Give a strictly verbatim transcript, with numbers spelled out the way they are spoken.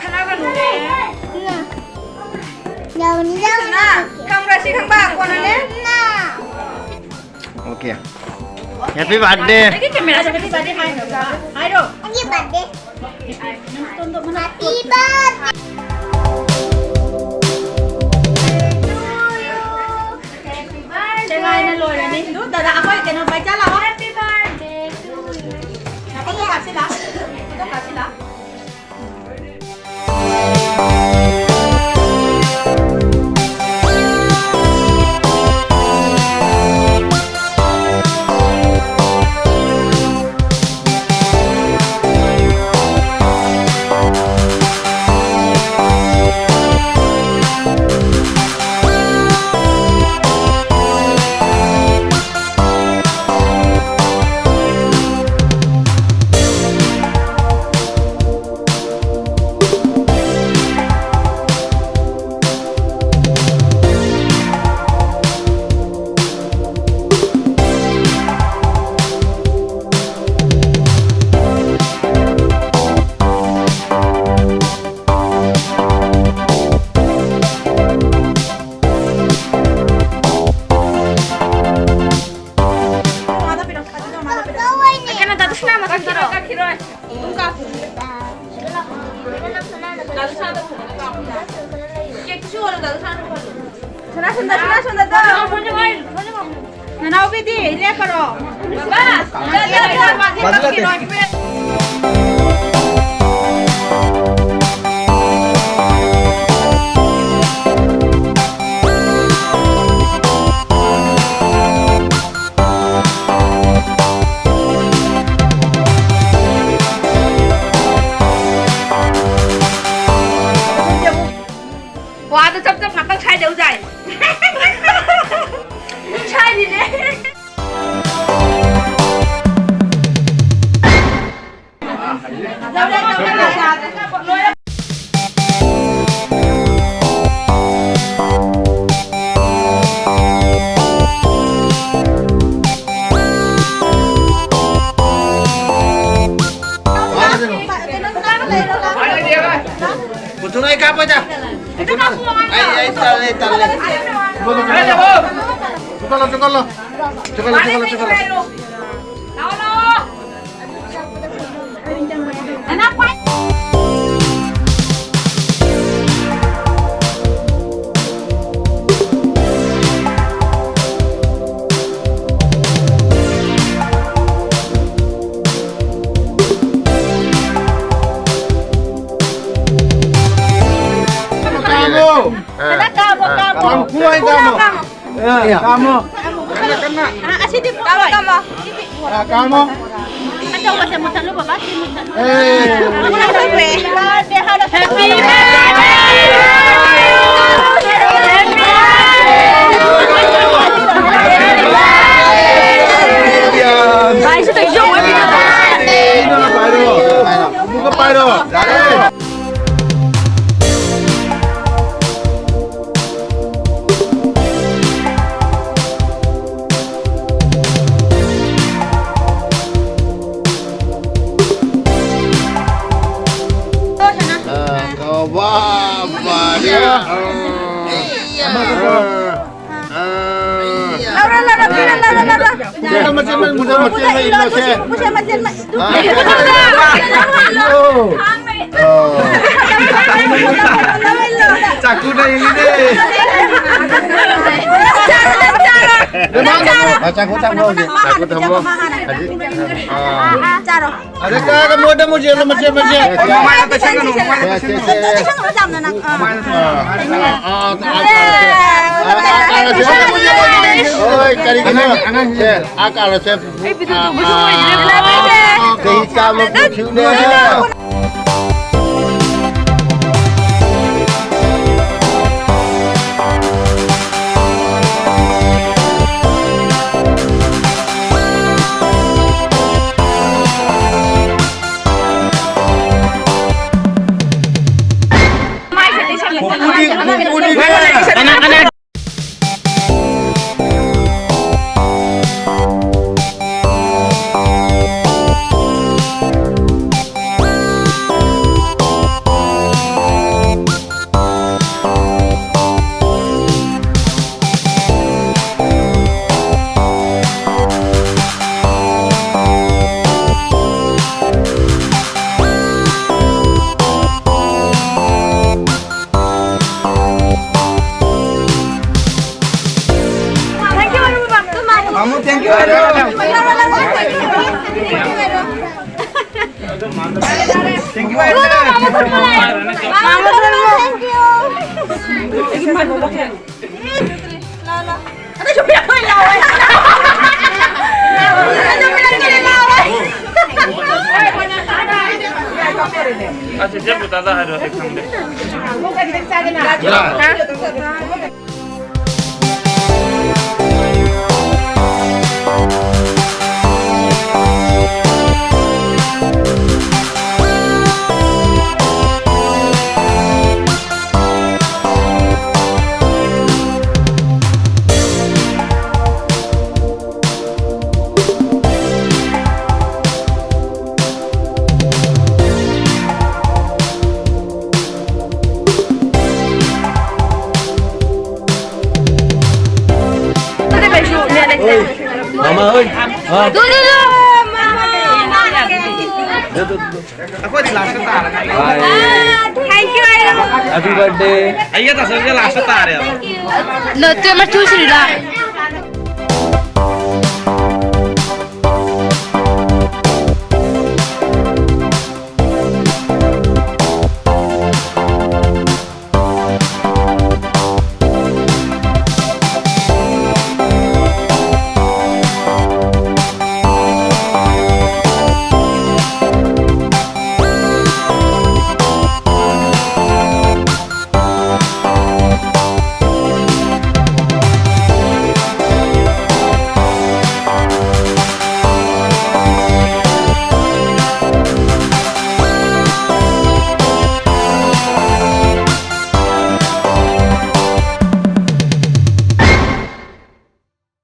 ꯈꯠꯅꯒꯅꯨꯅꯦ꯫ ꯌꯥꯎꯅꯤ, ꯌꯥꯎꯅꯤ꯫ ꯈꯪꯕ꯭ꯔꯥ ꯁꯤ ꯈꯪꯕ? ꯀꯣꯟꯅꯅꯦ꯫ OK. Happy birthday. ꯑꯩꯒꯤ camera ꯁꯦ happy birthday ꯍꯥꯏꯅꯣ꯫ ꯍꯥꯏꯔꯣ꯫ ꯑꯩꯒꯤ birthday꯫ Happy birthday. ꯁꯦꯒꯥꯏꯅ ꯂꯣꯏꯔꯅꯤ꯫ ꯑꯗꯨ ꯗꯗꯥ ꯑꯩꯈꯣꯏ ꯀꯩꯅꯣ ꯄꯩꯁꯥ ꯂꯥꯛꯑꯣ꯫ Happy birthday to you. Photo ꯀꯥꯞꯁꯤ ꯂꯥ꯫ ꯐꯣꯇꯣ ꯀꯥꯞꯁꯤ ꯂꯥ꯫ ꯀꯩꯅꯣ, ꯗꯥ ꯗꯨꯁꯅꯥ ꯃꯊꯛꯇꯔꯣ? ꯁꯅꯥ ꯁꯣꯝꯗ, ꯁꯅꯥ ꯁꯣꯝꯗ ꯇꯧ꯫ ꯅꯅꯥꯎꯕꯤꯗꯤ ꯂꯦꯞꯄꯔꯣ? ꯋꯥꯗꯣ ꯆꯞ ꯆꯞ ꯉꯥꯛꯇꯪ ꯁꯥꯏꯗꯧꯖꯥꯏ꯫ ꯁꯥꯏꯔꯤꯅꯦ꯫ ꯃꯨꯇꯨꯅ ꯑꯩ ꯀꯥꯞꯄꯣꯏꯗ꯫ ꯃꯨꯇꯨꯅ ꯑꯩ, ꯑꯩ ꯇꯜꯂꯦ, ꯑꯩ ꯇꯜꯂꯦ꯫ ꯆꯨꯀꯠꯂꯣ, ꯆꯨꯀꯠꯂꯣ꯫ ꯆꯨꯀꯠꯂꯣ, ꯆꯨꯀꯠꯂꯣ, ꯆꯨꯀꯠꯂꯣ꯫ ꯀꯥꯝꯃꯣ꯫ ꯀꯥꯝꯃꯣ, ꯀꯥꯝꯃꯣ꯫ ꯑꯦ, ꯀꯥꯝꯃꯣ꯫ ꯑꯥ, ꯑꯁꯤꯗꯤ ꯀꯥꯝꯃꯣ, ꯀꯥꯝꯃꯣ꯫ ꯑꯥ, ꯀꯥꯝꯃꯣ꯫ ꯑꯆꯧꯕꯁꯦ ꯃꯨꯊꯠꯂꯨ, ꯕꯕꯥ, ꯁꯤ ꯃꯨꯊꯠꯂꯨ꯫ ꯑꯦ꯫ ꯃꯨꯊꯠꯂꯨ꯫ Happy birthday! ꯚꯥꯏ, ꯁꯤ ꯇꯧꯏꯁꯤ ꯌꯦꯡꯉꯣ, ꯚꯤꯗꯤꯑꯣ ꯇꯧꯔꯤꯁꯦ꯫ ꯑꯃꯨꯛꯀ ꯄꯥꯏꯔꯣ꯫ ꯑ, ꯀꯕꯥ, ꯕꯥꯔꯤ, ꯑ, ꯑ, ꯑ꯫ ꯂꯧꯔꯣ, ꯂꯧꯔꯣ, ꯂꯧꯔꯣ, ꯂꯧꯔꯣ, ꯂꯧꯔꯣ꯫ ꯃꯨꯟꯗ ꯃꯆꯦꯠ, ꯃꯨꯟꯗ ꯃꯆꯦꯠ ꯂꯩ, ꯂꯧꯁꯦ꯫ ꯃꯨꯟꯗ ꯃꯆꯦꯠ, ꯃꯨꯟꯗ꯫ ꯑ꯫ ꯑꯣ꯫ ꯆꯥꯛꯀꯨꯗ ꯌꯦꯡꯉꯤꯅꯦ꯫ ꯅꯪ ꯆꯥꯔꯣ, ꯅꯪ ꯆꯥꯔꯣ꯫ ꯃꯥ ꯆꯥꯛꯀꯨ ꯊꯝꯃꯣ ꯍꯧꯖꯤꯛ꯫ ꯆꯥꯛꯀꯨ ꯊꯝꯃꯣ꯫ ꯍꯧꯖꯤꯛ꯫ ꯑꯥ꯫ ꯆꯥꯔꯣ꯫ ꯑꯗ ꯀꯥꯒ ꯃꯣꯏꯗ ꯃꯨꯛ ꯌꯦꯜꯂꯣ, ꯃꯆꯦꯠ, ꯃꯆꯦꯠ꯫ ꯃꯃꯥꯏꯗ ꯇꯩꯁꯟꯒꯅꯨ, ꯃꯃꯥꯏꯗ ꯇꯩꯁꯟꯒꯅꯨ꯫ ꯇꯩꯁꯟꯒꯅꯨ, ꯌꯥꯝꯅ ꯅꯪ꯫ ꯑꯥ꯫ ꯑꯥ, ꯑꯥ, ꯑꯥ, ꯑꯥ, ꯑꯥ, ꯑꯥ, ꯑꯥ, ꯑꯥ, ꯀꯔꯤꯒꯤꯅꯣ? ꯑꯉꯥꯡ, ꯑꯉꯥꯡ꯫ ꯁꯦ, ꯑꯥ, ꯀꯥꯔꯣ, ꯁꯦ꯫ ꯑꯩ ꯚꯤꯗꯤꯑꯣ ꯇꯧꯕꯁꯨ ꯑꯣꯏꯗ꯭ꯔꯦ꯫ ꯆꯍꯤ ꯆꯥꯝꯃ ꯄꯨꯈꯤꯕꯅꯦ꯫ Thank you. Thank you. ꯑꯁ, ꯏꯆꯦ ꯄꯨꯇꯥꯗ ꯍꯥꯏꯔꯣ, ꯑꯩ ꯈꯪꯗꯦ꯫ ꯃꯃꯥ ꯍꯣꯏ꯫ ꯑꯥ꯫ ꯗꯨ, ꯗꯨ, ꯗꯨ꯫ ꯑꯩꯈꯣꯏꯗꯤ ꯂꯥꯁꯇ ꯇꯥꯔꯒ꯫ Thank you, ꯍꯥꯏꯔꯣ꯫ Happy birthday꯫ ꯑꯩꯒ ꯇꯥꯁꯟꯒ ꯂꯥꯁꯇ ꯇꯥꯔꯦꯕ꯫ ꯅꯠꯇꯦ, ꯃꯆꯨ ꯁꯤꯜꯂꯤꯗ꯫